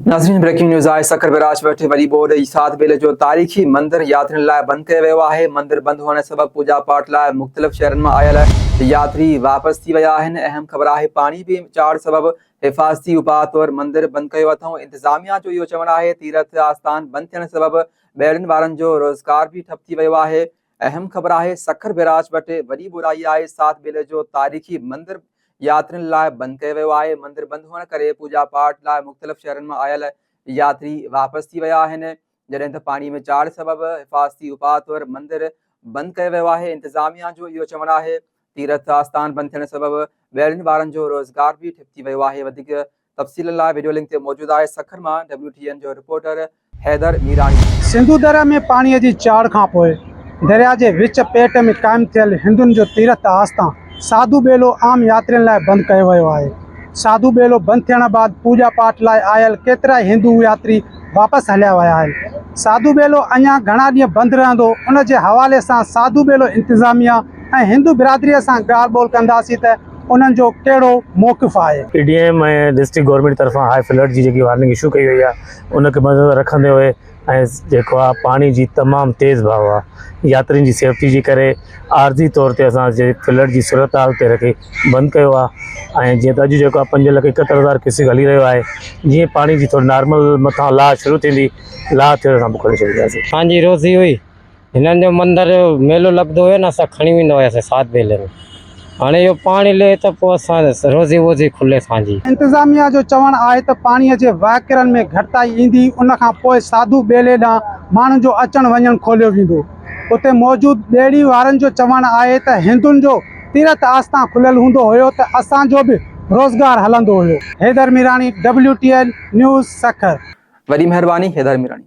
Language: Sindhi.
ناظرين بريڪنگ نيوز آهي سکر بئراج وٽ وڏي ٻوڏ جي ساٿ ٻيلي جو تاريخي مندر ياترين لاء بند ڪيو ويو آهي مندر بند هئڻ سبب پوڄا پاٺ لاء مختلف شهرن مان آيل ياتري واپس ٿي ويا آهن اهم خبر آهي پاڻي به چاڙهه سبب حفاظتي اپاء طور مندر بند ڪيو اٿئون انتظاميا جو اهو چوڻ آهي تيرٿ آستان بند ٿيڻ سبب ٻيڙين وارن جو روزگار به ٺپ ٿي ويو آهي اهم خبر آهي سکر بئراج وٽ وڏي ٻوڏ آئي آهي ساٿ ٻيلي جو تاريخي مندر ياترين لاء بند ڪيو ويو آهي، مندر بند هئڻ ڪري پوڄا پاٺ لاء مختلف شهرن مان آيل ياتري واپس ٿي ويا آهن، جڏهن ته پاڻي ۾ چاڙهه سبب حفاظتي اپاء طور مندر بند ڪيو ويو آهي، انتظاميا جو اهو چوڻ آهي تيرٿ آستان بند ٿيڻ سبب ٻيڙين وارن جو روزگار به ٺپ ٿي ويو آهي، وڌيڪ تفصيلن لاء وڊيو لنڪ تي موجود آهي سکر مان ڊبليو ٽي اين جو رپورٽر حيدر ميراڻي. سنڌو درياء ۾ پاڻي جي چاڙهه کانپوء درياء جي وچ پيٽ ۾ قائم ٿيل هندن جو تيرٿ آستان ساڌو ٻيلو عام ياترين لاء بند ڪيو ويو آهي. ساڌو ٻيلو بند ٿيڻ بعد پوڄا پاٺ لاء آيل ڪيترائي هندو ياتري واپس هليا ويا آهن. ساڌو ٻيلو اڃا گهڻا ڏينهن بند رهندو ان جي حوالي سان ساڌو ٻيلو انتظاميا ۽ هندو برادري سان ڳالهه ٻولهه ڪنداسين ته انهن جو ڪهڙو موقف آهي. P D M ۽ district government طرفان هاء فلڊ جي جيڪي وارننگ اشو ڪئي وئي آهي ان کي مدنظر رکندي هوئي ۽ جيڪو آهي پاڻي جي تمام تيز بهاء آهي ياترين جي سيفٽي جي ڪري عارضي طور تي اسان جي فلڊ جي صورتحال تي رکي بند ڪيو آهي ۽ جيئن ته اڄ جيڪو آهي 5,71,000 ڪيوسڪ هلي رهيو آهي جيئن پاڻي جي ٿوري نارمل مٿان لاهه شروع ٿيندي لاهه ٿيو ته اسان به کولي ڇڏينداسين. اسان جي روزي هئي هنن جو مندر جو ميلو لڳندو هيو نه اسان کڻي ويندا هياسين ساڌ ٻيلي ۾ هاڻي اهو پاڻي لهي ته پوء اسان روزي ووزي کلي اسان جي. انتظاميا جو چوڻ آهي ته پاڻي جي وهڪرن ۾ گهٽتائي ايندي ان کان پوء ساڌو ٻيلي ڏانهن ماڻهن جو اچڻ وڃڻ کوليو ويندو. اتي موجود ٻيڙي وارن جو چوڻ آهي ته هندن جو تيرٿ آستان کليل هوندو هيو ته اسان جو به روزگار هلندو هيو. Haider Mirani, W T N news, Sukkur. وڏي مهرباني حيدر ميراڻي.